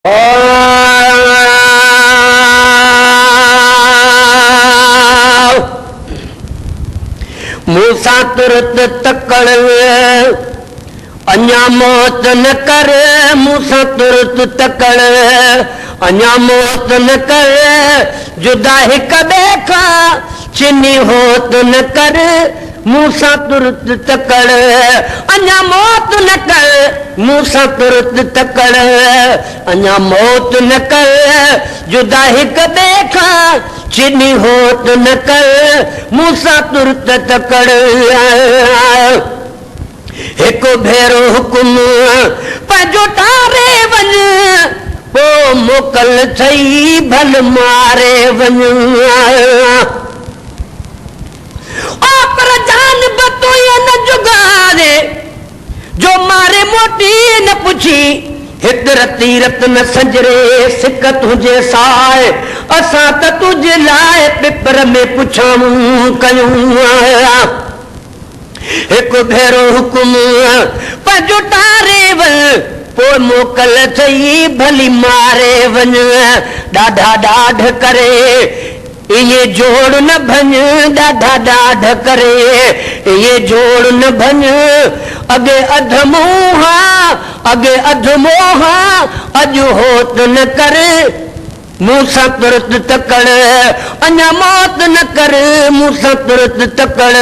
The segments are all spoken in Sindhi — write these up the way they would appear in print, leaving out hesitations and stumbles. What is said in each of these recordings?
مون سان ترت تڪڙ، اڃا موت نه ڪر، مون سان ترت تڪڙ، اڃا موت نه ڪر، جدا هڪ ٻئي کان ڇني هوت نه ڪر، مون سان ترت تڪڙ، اڃا موت نه ڪر، مون سان ترت تڪڙ، اڃا موت نه ڪر، جدا هڪ ٻئي کان ڇني هوت نه ڪر، مون سان ترت تڪڙ. هڪ ڀيرو حڪم پنهنجو ٽاري وڃ، پوء موڪل ٿئي ڀل ماري وڃ. او پر جان به تون ائين نه جڳاري، جو ماري موٽي نه پڇي. هت رتي رت نه سنجري، سڪ تنهنجي ساء، اسان ته تنهنجي لاء پپر ۾ پڇائون ڪيون. هڪ ڀيرو حڪم پنهنجو ٽاري وڃ، پوء موڪل ٿئي ڀلي ماري وڃ. ڏاڍا ڏاڍ ڪري ائين جوڙ نه ڀڃ، ڏاڍا ڏاڍ ڪري ائين جوڙ نه ڀڃ. اڳي اڌ مون ها، اڳي اڌ مون ها، اڄ هوت نه ڪر. مون سان ترت تڪڙ، اڃا موت نه ڪر، مون سان ترت تڪڙ،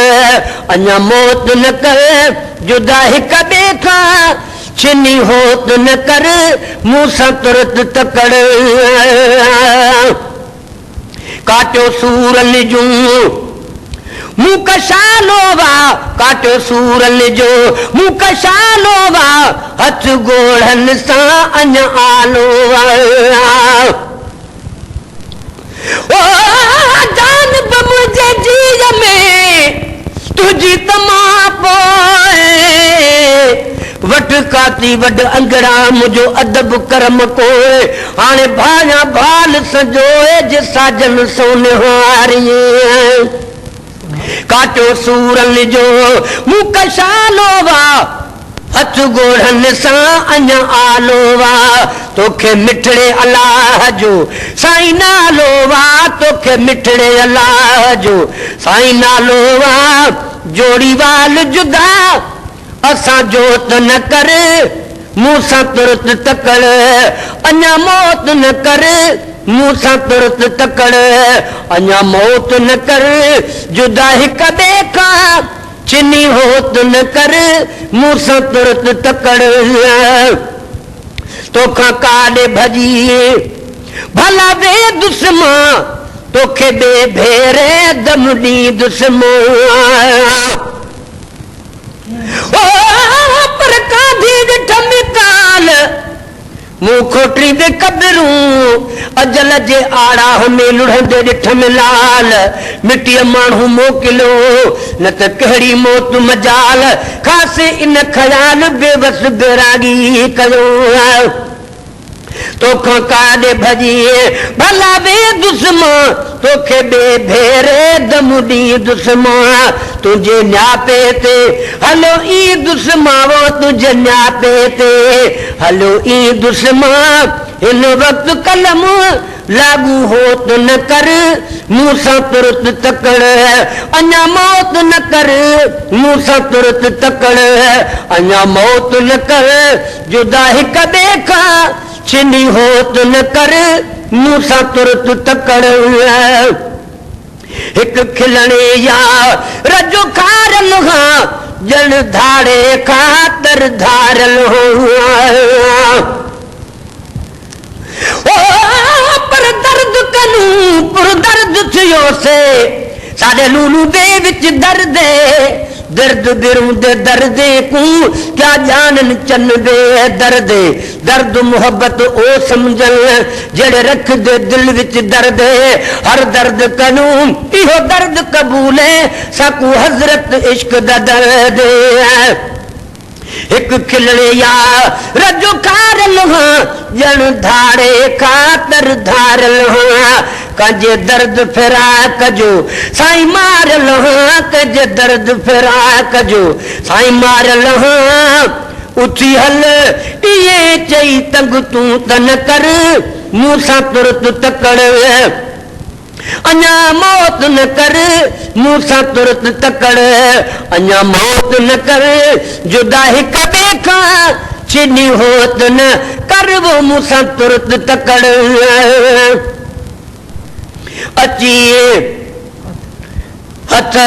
اڃا موت نه ڪر، جدا هڪ ٻئي کان ڇني هوت نه ڪر، مون سان ترت تڪڙ. ڪاٽيو سورن جون مون ڪشالو وا، ڪاٽيو سورن جو مون ڪشالو وا، هٿ ڳوڙهن سان اڃا آلو وا. او جان به منهنجي جيء ۾، تنهنجي ته مان پوء. وٺ ڪاتي وڍ انگڙا، منهنجو ادب ڪرم ڪوء. هاڻي ڀانيان ڀال سنجوء، جي ساجن سونهاريين. ڪاٽيو سورن جو مون ڪشالو وا، هٿ ڳوڙهن سان اڃا آلو وا. توکي مٺڙي الله جو سائين نالو وا، توکي مٺڙي الله جو سائين نالو وا. جوڙي وال جدا اسان جوت نه ڪر، مون سان ترت تڪڙ، اڃا موت نه ڪر، مون سان ترت تڪڙ، اڃا موت نه ڪر، جدا هڪ ٻئي کان ڇني هوت نه ڪر، مون سان ترت تڪڙ. توکان ڪاڏي ڀڄي ڀلا ويندس مان، توکي ٻئي ڀيري دم ڏيندس مان. او پر ڪانڌي ڏٺم ڪال، مون کوٽيندي قبرون، اجل جي آڙاهه ۾ لڙهندي ڏٺم لال، مٽيء ماڻهو موڪليو، نه ته ڪهڙي موت مجال، خاص ان خيال بيوس بيراڳي ڪيو. توکان ڪاڏي ڀڄي ڀلا ويندس مان، توکي ٻئي ڀيري دم ڏيندس مان، تنهنجي نياپي تي هليو ايندس مان، او تنهنجي نياپي تي هليو ايندس مان، هن وقت قلم لاڳو هوت نه ڪر، مون سان ترت تڪڙ، اڃا موت نه ڪر، مون سان ترت تڪڙ، اڃا موت نه ڪر. جدا هڪ ٻئي کان ڇني هوت نه ڪر، مون سان ترت تڪڙ. هڪ کلڻي يا رجو کارل هان، ڄڻ ڌاڙي کان تر ڌارل هان. او پر درد ڪنون پر درد ٿيو سي، ساڏي لولو the وچ درد اي. درد برون the دردي ڪون، ڪيا ڄاڻن چن بي درد اي. درد محبت او سمجهن، جهڙي رک the دل وچ درد اي. هر درد ڪنون اهو درد قبول اي، ساڪون حضرت عشق دا درد اي. هڪ کلڻي يا رجو کارل هان، ڄڻ ڌاڙي کان تر ڌارل هان. ڪنهنجي درد فراق جو سائين ماريل هان، ڪنهنجي درد فراق جو سائين ماريل هان. اٿي هل، ائين چئي تنگ تون ته نه ڪر، مون سان ترت تڪڙ. اڃا موت نه ڪر، مون سان ترت تڪڙ. اڃا موت نه ڪر، جدا هڪ ٻئي کان ڇني هوت نه ڪر، مون سان ترت تڪڙ. اچي هٿ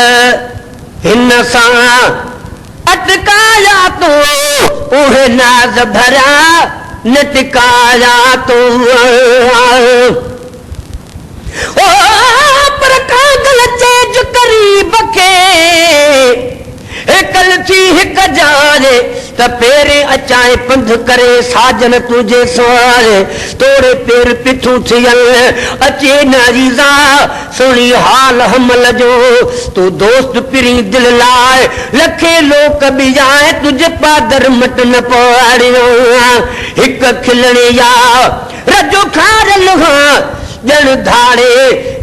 هن سان اٽڪايا تو، اهي ناز ڀريا نه ٽڪايا تو. او پر ڪاغل چئج قريب کي، هيڪل ٿي هڪ جاء، ته پيرين اچانء پنڌ ڪري ساجن تنهنجي ساء، توڙي پير پٿون ٿين اچي نه عزيزا، سڻي حال حمل جو، تون دوست پرين دل لاء، لکين لوڪ ٻيائي تنهنجي پادر مٽ نه پاڙيان، هڪ کلڻي يا رجو کاريل هان، ڄڻ ڌاڙي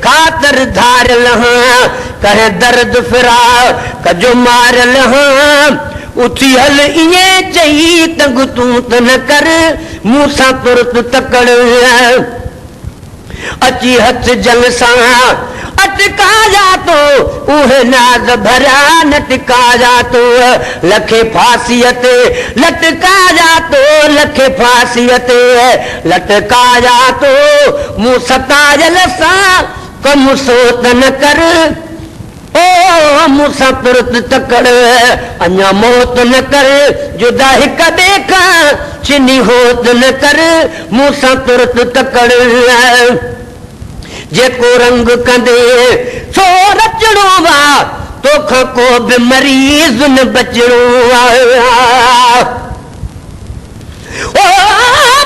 خاطر ڌاريل هان، ڪنهن درد فراق جو ماريل هان، اٿي هل ائين چئي تنگ تون ته نه ڪر، مون سان ترت تڪڙ. اچي هٿ جن سان اٽڪايا تو، اهي ناز ڀريا نه ٽڪايا تو، لکين ڦاسيء تي لٽڪايا تو، لکين ڦاسيء تي لٽڪايا تو، مون ستايل سان ڪم سو ته نه ڪر. او مون سان ترت تڪڙ، اڃا موت نه ڪر، جدا هڪ ٻئي کان ڇني هوت نه ڪر، مون سان ترت تڪڙ. جيڪو رنگ ڪندي سو رچڻو آ، توکان ڪو به مريض نه بچڻو آ. او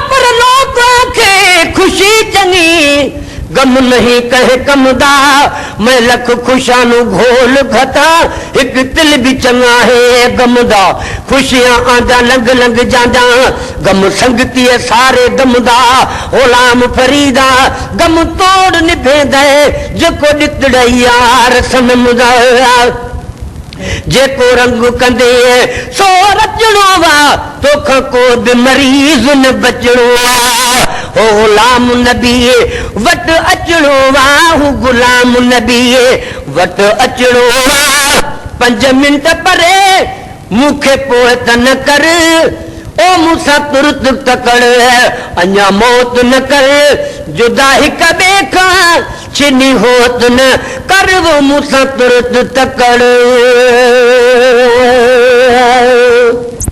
پر لوڪان کي خوشي چڱي، غم نهين ڪنهن ڪم دا، مين لک خوشان نون گهول گهتا، هڪ تل به چڱا هي غم دا، خوشيان آندا لنگ لنگ جاندا، غم سنگتيء ساري دم دا، غلام فريدا غم توڙ نڀيندئي، جيڪو ڏتڙئي يار صنم دا. جيڪو رنگ ڪندي سو رچڻو آ، توکان ڪو به مريض نه بچڻو آ. هو غلام نبي وٽ اچڻو آ، هو غلام نبي وٽ اچڻو آ. پنج منٽ پري مون کي پوء ته نه ڪر، او مون سان ترت تڪڙ، اڃا موت نه ڪر، جدا هڪ ٻئي کان ڇني هوت نه ڪر، مون سان ترت تڪڙ.